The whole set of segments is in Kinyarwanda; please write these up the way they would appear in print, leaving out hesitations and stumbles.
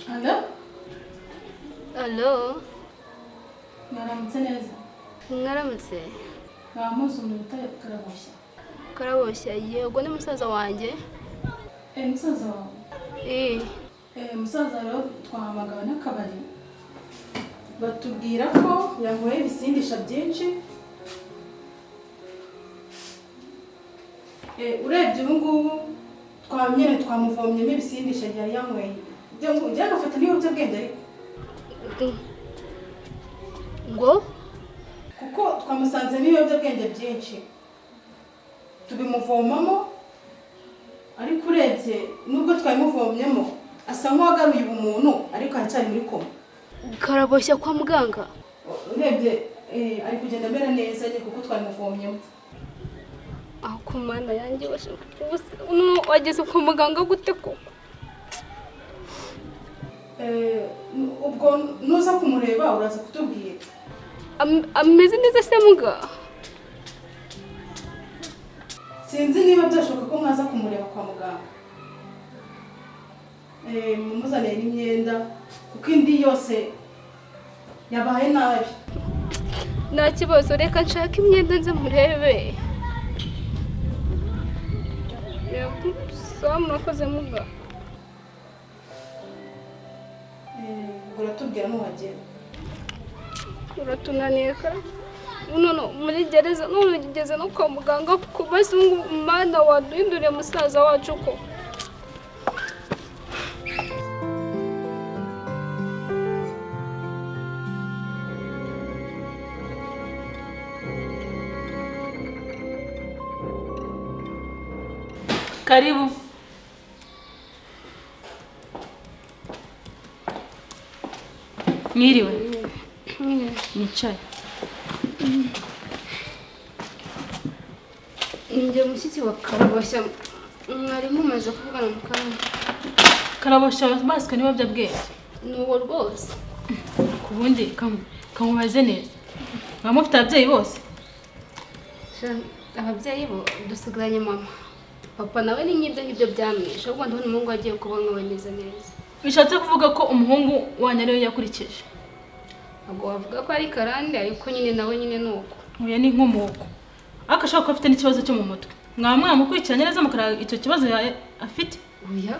Alo? Alo, Mwaramutse neza. Mwaramutse. Mwamuzi umuntu Karaboshya? Karaboshya, yego ni musaza wanjye. Musaza wawe? Eh. Musaza rero twahamagawe n'akabari. Batubwira ko yanyweye ibisindisha byinshi. Urebye ubu ngubu twamyene twamuvomyemo ibisindisha yari yanyweye. Ibyo agafata n'ibiyobyabwenge ariko. Ngo? Kuko twamusanzemo ibiyobyabwenge byinshi. Tubimuvomamo, ariko urebye nubwo twabimuvomyemo asa nk'uwagaruye ubumuntu ariko aracyari muri koma. Karaboshya kwa muganga? Urebye ari kugenda amera neza nyine kuko twabimuvomyemo. Aho ku mana yanjye wageze kwa muganga gute koko? Ubwo nuza kumureba uraza kutubwira. Ameze neza se muga? Sinzi niba byashoboka ko mwaza kumureba kwa muganga. Mumuzaniye n'imyenda kuko indi yose yabaye nabi. Nta kibazo, reka nshake imyenda nze murebe. Sawa, murakoze muga. Ubwo uratubwira nuhagera. Uratunaniye ka? None muri gereza none ugeze no kwa muganga kubaza umwana waduhinduriye musaza wacu ko. Karibu. Mwiriwe. Nicaye. Njye mushyitsi wa Karaboshya, mwari mumaze kuvugana mu kanya. Karaboshya baswe n'ibiyobyabwenge. Ni uwo rwose. Ku bundi kamubaze neza. Mwaba mufite ababyeyi bose? Ababyeyi bo dusigaranye mama. Papa nawe ni nk'ibyo ngibyo byamwishe, ahubwo ndabona umuhungu agiye kuba nkawe neza neza. Bishatse kuvuga ko umuhungu wanyu ariwe yakurikije? Ntabwo wavuga ko ari karande, ariko nyine nawe nyine ni uko. Oya ni inkomoko. Ariko ashobora kuba afite n'ikibazo cyo mu mutwe. Mwaba mwamukurikiranye neza mukareba icyo kibazo afite? Oya,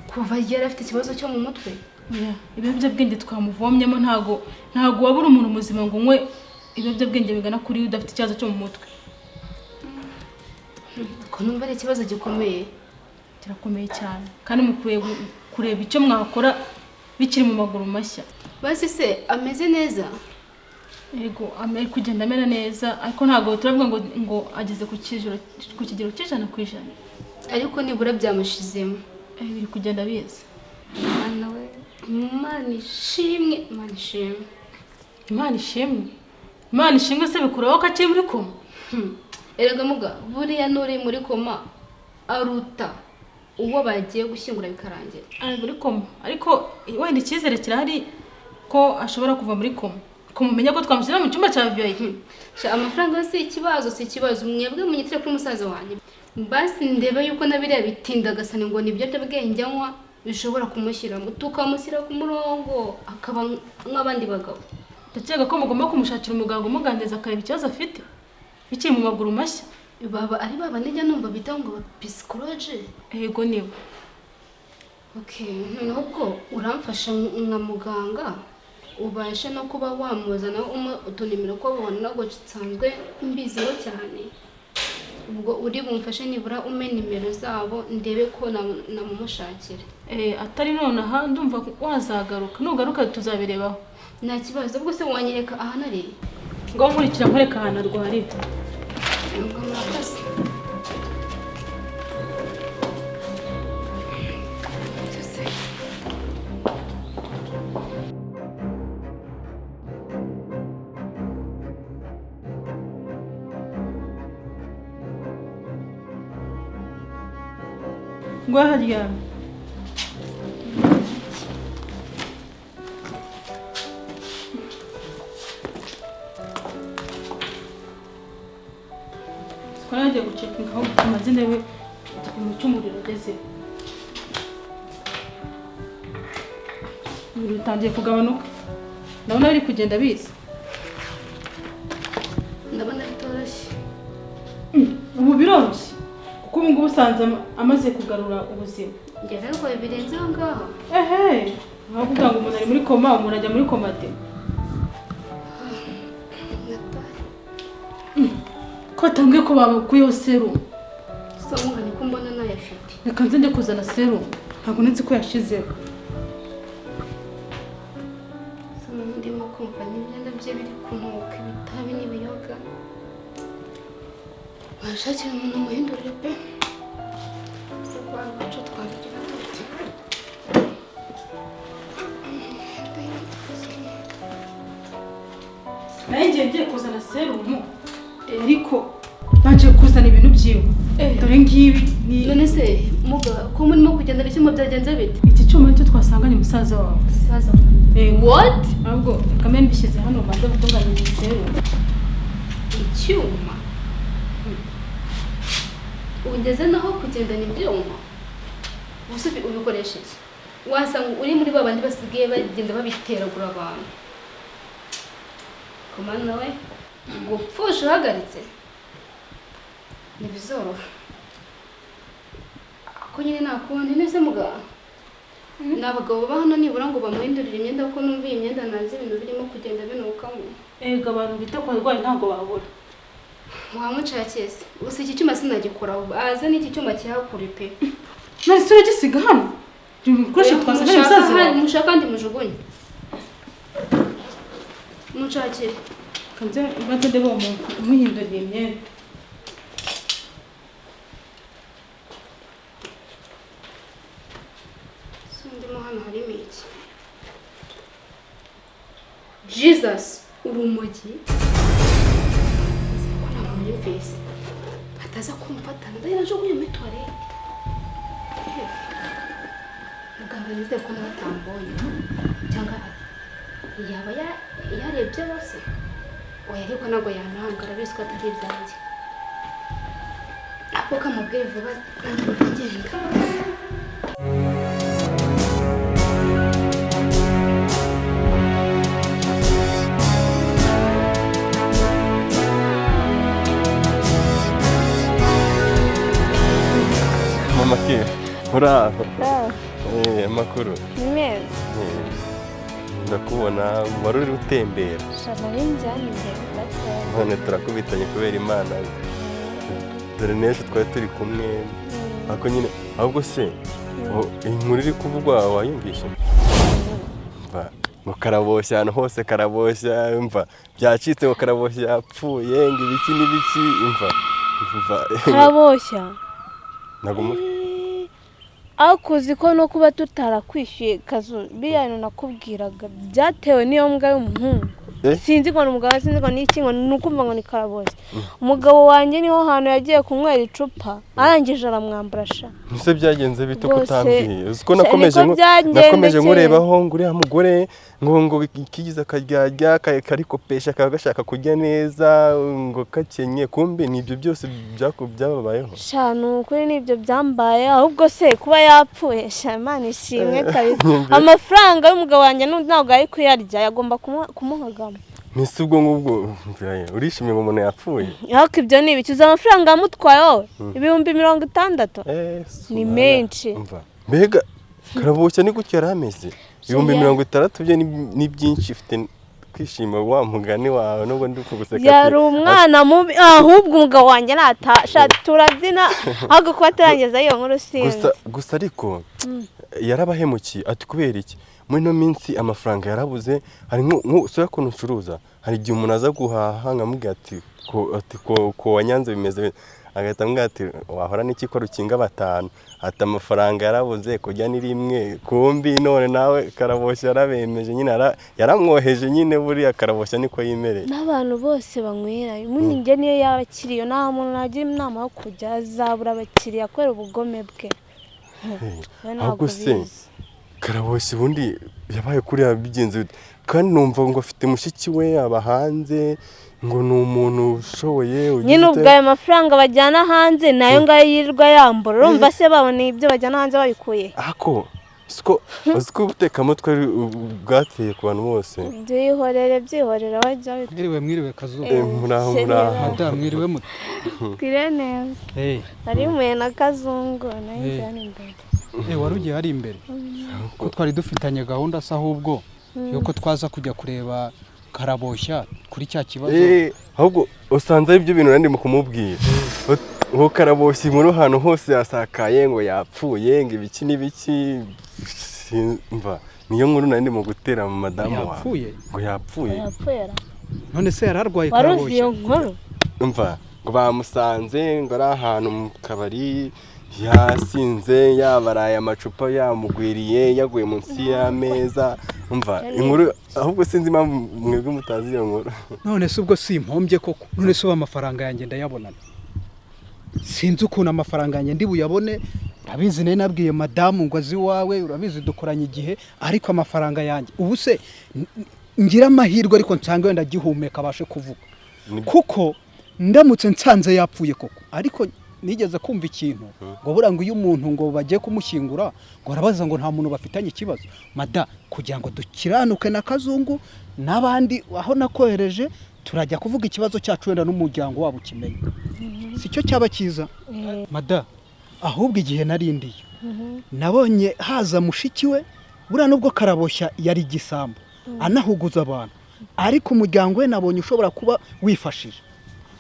kuva yari afite ikibazo cyo mu mutwe. Oya, ibiyobyabwenge twamuvomyemo ntago waba uri umuntu muzima ngo unywe ibiyobyabwenge bigana kuri udafite ikibazo cyo mu mutwe. Ko numva ari ikibazo gikomeye. Kirakomeye cyane. Kandi mukwiye kureba icyo mwakora bikiri mu maguru mashya. Basi se ameze neza? Yego, ari kugenda amera neza, ariko ntago turavuga ngo ageze ku kigero cy'ijana ku ijana. Ariko nibura byamushizemo. Biri kugenda biza. Mana we, Imana ishimwe, Imana ishimwe. Imana ishimwe. Imana ishimwe se bikuraho ko akiri muri koma? Erega muga, buriya nuri muri koma aruta uwo bagiye gushyingura bikarangira. Ari muri koma, ariko wenda icyizere kirahari ko ashobora kuva muri koma. Kumumenya ko twamushyira mu cyumba cya VIP. Amafaranga si ikibazo, si ikibazo. Mwebwe munyitire kuri musaza wanjye. Basi ndebe yuko nabiriya bitindagasane ngo nibyo byabwenge anywa bishobora kumushyiramo, tukamushyira ku murongo akaba nk'abandi bagabo. Ndakeka ko mugomba kumushakira umuganga umuganiriza akareba ikibazo afite bikiri mu maguru mashya. Baba ari baba nijya numva bita ngo psychologue. Yego niwe. Okay, noneho ubwo uramfasha nka muganga ubashe no kuba wamuzana utunimero ko babona ntabwo nsanzwe mbiziho cyane. Ubwo uri bumfashe nibura ume nimero zabo ndebe ko namumushakira. Atari nonaha ndumva wazagaruka. Nugaruka tuzabirebaho. Nta kibazo, ubwo se wanyereka ahantu ari? Ngo nkurikira nkureka ahantu arwarira. Ubwo murakoze. Ngo haryamye. Twaragiye gucekinga aho amazina we igipimo cy'umuriro ageze. Ibintu bitangiye kugabanuka, ndabona biri kugenda biza. Ndabona bitoroshye. Ubu biroroshye kuko ubu ngubu usanze amaze kugarura ubuzima. Njye rero ko birenze aho ngaho. Ehe, ntabwo kuvuga ngo umuntu ari muri koma, umuntu ajya muri koma de. Ko batambwiye ko bakuyeho serumu? So mugani ko mbona nayafite. Reka nze njye kuzana serumu, ntabwo nzi ko yashizeho. So ndimo kumva n'imyenda bye biri kunuka ibitabi n'ibiyoga. Washakira umuntu umuhindurire pe. Se kwa wacu twabigira dute? Nayo ngiye kuzana serumu, ariko banje kuzana ibintu byiwe. Dore ngibi ni none se muga ko murimo kugenda icyuma byagenze bite? Iki cyuma nicyo twasanganye musaza wawe. Musaza wanjye? What? Ahubwo kamwe mbishyize hano banze gutunganya serumu. Icyuma? Ugeze naho kugendana ibyuma? Ubuse ubikoresha iki? Wasanga uri muri babandi basigaye bagenda babiteragura abantu. Komana we, gupfusha uhagaritse ntibizoroha. Ako nyine nakundi nese muganga. Ni abagabo baba hano nibura ngo bamuhindurire imyenda kuko numva iyi myenda nazi ibintu birimo kugenda binukamo. Ego abantu bita ku barwayi ntabwo babura. Wamucakiye se? Gusa iki cyuma sinagikora, aze n'iki cyuma kihakure pe. None se uragisiga hano? Ibikoresho twasanganye musaza wawe. Mushaka kandi mujugunye. Mucakire. Kanze mbanze ndebe uwo muntu umuhinduriye imyenda. So ndimo hano harimo iki? Jesus, urumogi. Ko nta muntu yumvise. Ataza kumfata ndayirajugunye muri toilette. Muganga nizere ko nawe atambonye cyangwa yaba yarebye bose. Oya ariko ntabwo yananga, arabizi ko atari ibyanjye. Ako kamubwire vuba ngenda. Mama ke, uraho? Amakuru ni meza. Ndakubona wari uri gutembera. None turakubitanye kubera Imana. Dore n'ejo twari turi kumwe. Ariko nyine ahubwo se inkuru iri kuvugwa wayumvishe? Mva ngo Karaboshya ahantu hose Karaboshya, mva byacitse ngo Karaboshya yapfuye ngo ibiki n'ibiki, mva Karaboshya ntabwo akuzi ko no kuba tutarakwishyuye kazu biriya bintu nakubwiraga byatewe n'iyo mbwa y'umuhungu. Sinzi ngo ni umugabo, sinzi ngo ni iki, ngo ni ukumva ngo ni Karaboshya. Umugabo wanjye niho hantu yagiye kunywera icupa arangije aramwambura sha. Ese byagenze bite ko utambwiye? Uzi ko nakomeje nkurebaho ngo uriya mugore ngo kigize akaryarya karikopesha kaba gashaka kurya neza ngo kakenye, kumbe nibyo byose byababayeho. Sha ni ukuri nibyo byambaye, ahubwo se kuba yapfuye sha Imana ishimwe kabisa. Amafaranga y'umugabo wanjye ntabwo ari kuyarya, yagomba kumuhagama. Nese ubwo ngubwo urishimye ngo umuntu yapfuye? Ariko ibyo ni ibiki? Uzi amafaranga yamutwaye wowe? 60,000 ni menshi. Mbega Karaboshya ni gutya yari ameze? 60,000 byo ni byinshi, ufite kwishima wa mugani wawe nubwo ndi kuguseka. Yari umwana mubi, ahubwo umugabo wanjye natasha turabyina ahubwo kuba atarangeza iyo nkuru sinzi. Gusa ariko yarabahemukiye ati kubera iki? Muri ino minsi amafaranga yarabuze, hari nk'usura ukuntu ucuruza, hari igihe umuntu aza guhaha nkamubwira ati ko wanyanze bimeze, agahita ambwira ati wahora n'iki ko rukinga 5, ati amafaranga yarabuze kujya ni rimwe, kumbi none nawe Karaboshya yarabemeje nyine, yaramwoheje nyine, buriya Karaboshya niko yimereye. N'abantu bose banywera muri njye niyo yaba akiriyo, nta muntu nagira inama yo kujya azabura abakiriya kubera ubugome bwe. Ahubwo se Karaboshya ubundi yabaye kuriya bigenze bite? Kandi numva ngo afite mushiki we aba hanze, ngo ni umuntu ushoboye nyine. Ubwo ayo mafaranga bajyana hanze nayo ngayo yirirwa yambura, urumva se babona ibyo bajyana hanze babikuye. Ako Siko uzi ko ubutekamutwe bwateye ku bantu bose. Byihorere, byihorere, wajya. Mwiriwe, mwiriwe, Kazuba. Muraho, muraho. Madamu, mwiriwe mute? Twire neza. Nari mpuye na Kazungu nayo nzira hano imbere. Wari ugiye hari imbere ko twari dufitanye gahunda se ahubwo yuko twaza kujya kureba Karaboshya kuri cya kibazo? Ahubwo usanze ari byo bintu nari ndimo kumubwira. Ngo Karaboshya inkuru ahantu hose yasakaye, ngo yapfuye, ngo ibiki n'ibiki. Simva niyo nkuru nari ndimo gutera mu madamu wawe. Yapfuye? Ngo yapfuye. Yapfuye ra? None se yari arwaye? Wari uzi iyo Karaboshya? nkuru? Umva, ngo bamusanze ngo ari ahantu mu kabari yasinze, yabaraye amacupa yamugwiriye, yaguye munsi y'ameza. Umva inkuru, ahubwo sinzi impamvu mwebwe mutazi iyo nkuru. None se ubwo si impombye koko? None se ubu amafaranga yanjye ndayabonana? Sinzi ukuntu amafaranga yanjye ndi buyabone. Urabizi nari nabwiye madamu ngo azi iwawe, urabizi dukoranye igihe, ariko amafaranga yanjye ubu se ngira amahirwe ariko nsange wenda agihumeka abashe kuvuga, kuko ndamutse nsanze yapfuye koko. Ariko nigeze kumva ikintu ngo buriya ngo iyo umuntu ngo bagiye kumushyingura ngo barabaza ngo nta muntu bafitanye ikibazo. Mada, kugira ngo dukiranuke na Kazungu n'abandi aho nakohereje, turajya kuvuga ikibazo cyacu, wenda n'umuryango wabo ukimenya. Si cyo cyaba cyiza, mada? Ahubwo igihe narindiye nabonye haza mushiki we. Buriya nubwo Karaboshya yari igisambo anahuguza abantu, ariko umuryango we nabonye ushobora kuba wifashije.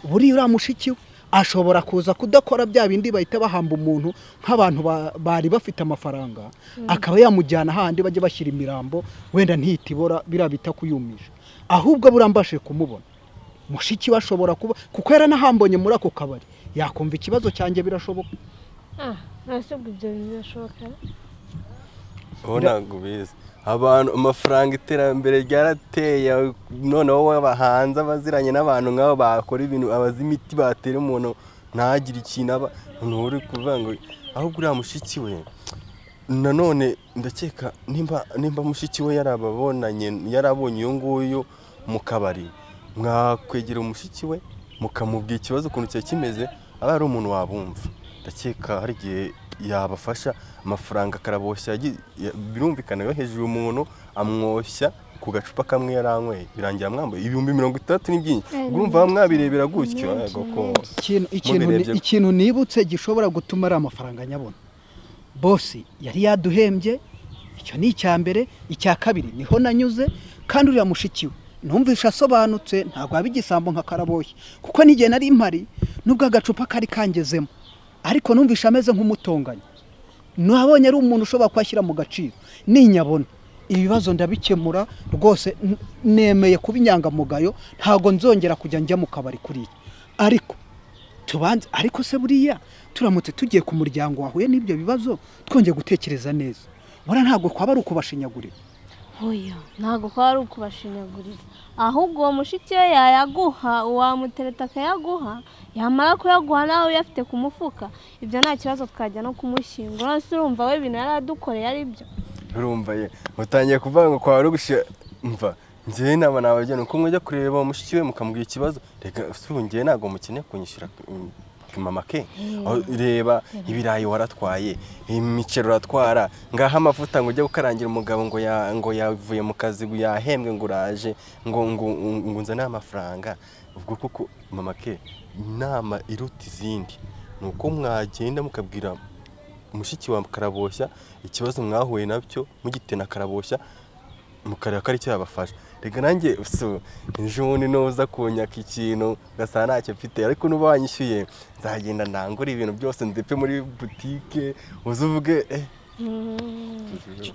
Buriya uriya mushiki we ashobora kuza kudakora bya bindi bahita bahamba umuntu nk'abantu bari bafite amafaranga, akaba yamujyana hahandi bajya bashyira imirambo, wenda ntihite ibora, biriya bita kuyumisha. Ahubwo buriya mbashije kumubona mushiki we, ashobora kuba, kuko yaranahambonye muri ako kabari, yakumva ikibazo cyanjye, birashoboka. Ah, ntase ubwo ibyo bintu birashoboka? Ubu ntabwo ubizi. Abantu, amafaranga, iterambere ryarateye. Noneho bahanze abaziranye n'abantu nk'abo bakora ibintu, abazi imiti batera umuntu ntagire ikintu aba. Noneho uri kuvuga ngo ahubwo uriya mushiki we, nanone ndakeka nimba mushiki we yarababonanye, yarabonye uyu nguyu mu kabari, mwakwegera umushiki we mukamubwira ikibazo ukuntu cyari kimeze, aba ari umuntu wabumva. Ndakeka hari igihe yabafasha amafaranga. Karaboshya birumvikana yo hejuru umuntu amwoshya ku gacupa kamwe yaranyweye, birangira amwambaye 60,000. Ni byinshi. Urumva mwabirebera gutyo. Menshi, yego ko menshi. Ikintu Mubirebye- ikintu nibutse gishobora gutuma ari amafaranga nyabona, boss yari yaduhembye, icyo ni icya mbere. Icya kabiri, niho nanyuze, kandi uriya mushiki we numvishe asobanutse, ntabwo yaba igisambo nka Karaboshye, kuko n'igihe nari mpari nubwo agacupa kari kangezemo, ariko numvishe ameze nk'umutonganya. Nabonye ari umuntu ushobora kuhashyira mu gaciro. Ninyabona ibibazo ndabikemura rwose. Nemeye kuba inyangamugayo, ntabwo nzongera kujya njya mu kabari kuriya. Ariko tubanze, ariko se buriya turamutse tugiye ku muryango wahuye n'ibyo bibazo, twongeye gutekereza neza, buriya ntabwo kwaba ari ukubashinyagurira? Oya, ntabwo kwaba ari ukubashinyagurira. Ahubwo uwo mushiki we yayaguha, wamutereta akayaguha, yamara kuyaguha nawe uyafite ku mufuka, ibyo nta kibazo, twajya no kumushyingura. None se urumva we ibintu yari adukoreye ari byo? Urumva ye, mutangiye kuvuga ngo kwa rugusha. Mva, njyewe inama nabagira ni uko mujya kureba mushiki we mukamubwira ikibazo. Reka si ubu, njyewe ntabwo mukeneye kunyishyura, mama ke. Aho reba ibirayi waratwaye, imiceri uratwara, ngaho amavuta ngo ujye gukarangira umugabo ngo ya, ngo yavuye mu kazi, ngo yahembwe, ngo uraje, ngo nzane amafaranga. Ubwo koko mama ke, inama iruta izindi ni uko mwagenda mukabwira mushiki wa Karaboshya ikibazo mwahuye nabyo mugitena Karaboshya, mukareba ko ari cyo yabafasha. Reka nanjye so ejo bundi nuza kunyaka ikintu ugasanga ntacyo mfite, ariko nuba wanyishyuye nzagenda nangure ibintu byose ndepe muri butike, uze uvuge.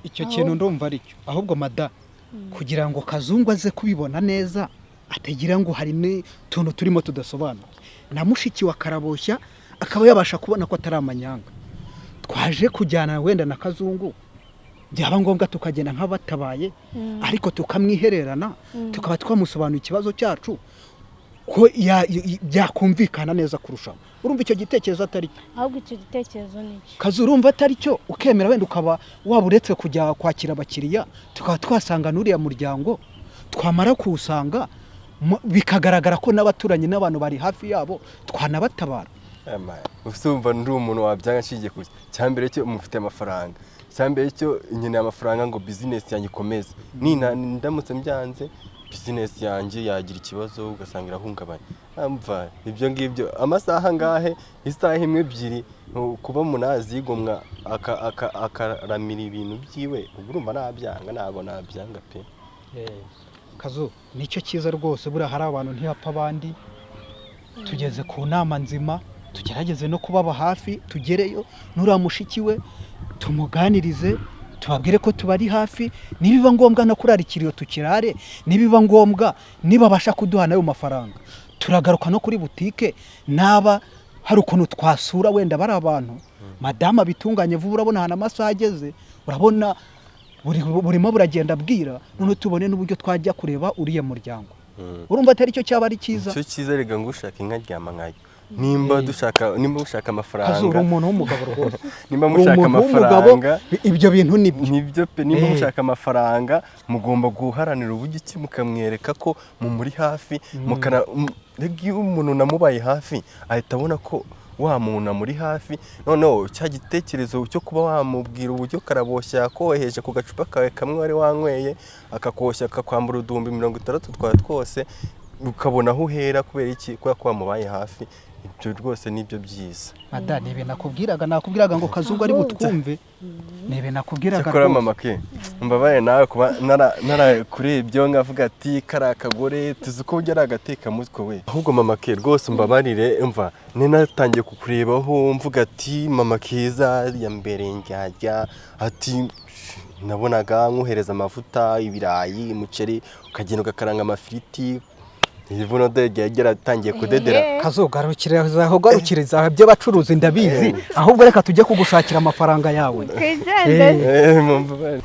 Icyo kintu ndumva aricyo. Ahubwo mada, kugira ngo Kazungu aze kubibona neza, atagira ngo hari n'utuntu turimo tudasobanutse, na mushiki wa Karaboshya akaba yabasha kubona ko atari amanyanga, twaje kujyana wenda na Kazungu, byaba ngombwa tukagenda nk'abatabaye, ariko tukamwihererana, tukaba twamusobanura ikibazo cyacu ko byakumvikana neza kurushaho. Urumva icyo gitekerezo atari cyo? Ahubwo icyo gitekerezo ni cyo. Kazi, urumva atari cyo? Ukemera wenda ukaba waba uretse kujya kwakira abakiriya, tukaba twasanga n'uriya muryango, twamara kuwusanga bikagaragara ko n'abaturanyi n'abantu bari hafi yabo twanabatabara. Usumva ndi umuntu wabyanga nshingiye ku cya mbere cyo mufite amafaranga. Icyambere cyo nkeneye amafaranga ngo bizinesi yanjye ikomeze. Nina ndamutse mbyanze, bizinesi yanjye yagira ikibazo, ugasanga irahungabanye. Amva ibyo ngibyo, amasaha angahe, isaha imwe, ebyiri, kuba umuntu yazigomwa akaramira ibintu byiwe, ubwo urumva nabyanga? Ntabwo nabyanga pe. Kazu, nicyo cyiza rwose. Buriya hari abantu ntihapfa abandi. Tugeze ku nama nzima, tugerageze no kubaba hafi, tugereyo nuriya mushiki we tumuganirize, tubabwire ko tubari hafi. Nibiba ngombwa no kurara ikiriyo tukirare, nibiba ngombwa nibabasha kuduha n'ayo mafaranga turagaruka no kuri butike. Naba hari ukuntu twasura wenda bari abantu, madamu abitunganye vuba. Urabona ahantu amasaha ageze, urabona burimo buragenda bwira, none tubone n'uburyo twajya kureba uriya muryango. Urumva atari cyo cyaba ari cyiza? Icyo cyiza rega, ngo ushaka inka aryama nkayo. Nimba dushaka, nimba ushaka Kazu, uri amafaranga, umuntu w'umugabo rwose. nimba Uri mushaka umuntu w'umugabo, amafaranga, ibyo bintu ni byo. Nibyo pe, nimba mushaka amafaranga mugomba guharanira uburyo iki mukamwereka ko mumuri hafi, mukana rega iyo umuntu namubaye hafi ahita abona ko wa muntu amuri hafi. Noneho cya gitekerezo cyo kuba wamubwira uburyo karaboshya yakoheje ku gacupa kawe kamwe wari wanyweye, akakoshya akakwambura 60,000 twawe twose, ukabona aho uhera. Kubera iki? Kubera ko wamubaye hafi. Ibyo rwose nibyo byiza. Mada, ni ibintu nakubwiraga ngo Kazungu ari butwumve, ni ibintu nakubwiraga Cyakora rwose. mama ke, mbabaye nawe kuba narakureba ibyo nkavuga ati kari akagore tuzi ko ujya ari agatekamutwe we. Ahubwo mama ke, rwose mbabarire. Mva natangiye kukurebaho mvuga ati mama keza ya mbere njyajya, ati nabonaga nkohereza amavuta, ibirayi, umuceri, ukagenda ugakaranga amafiriti, ivuno dore yaratangiye kudedera. Kazu, garukiriza aho, garukiriza aho, by'abacuruzi ndabizi. Ahubwo reka tujye kugushakira amafaranga yawe. Twigendere. Mumbabarire.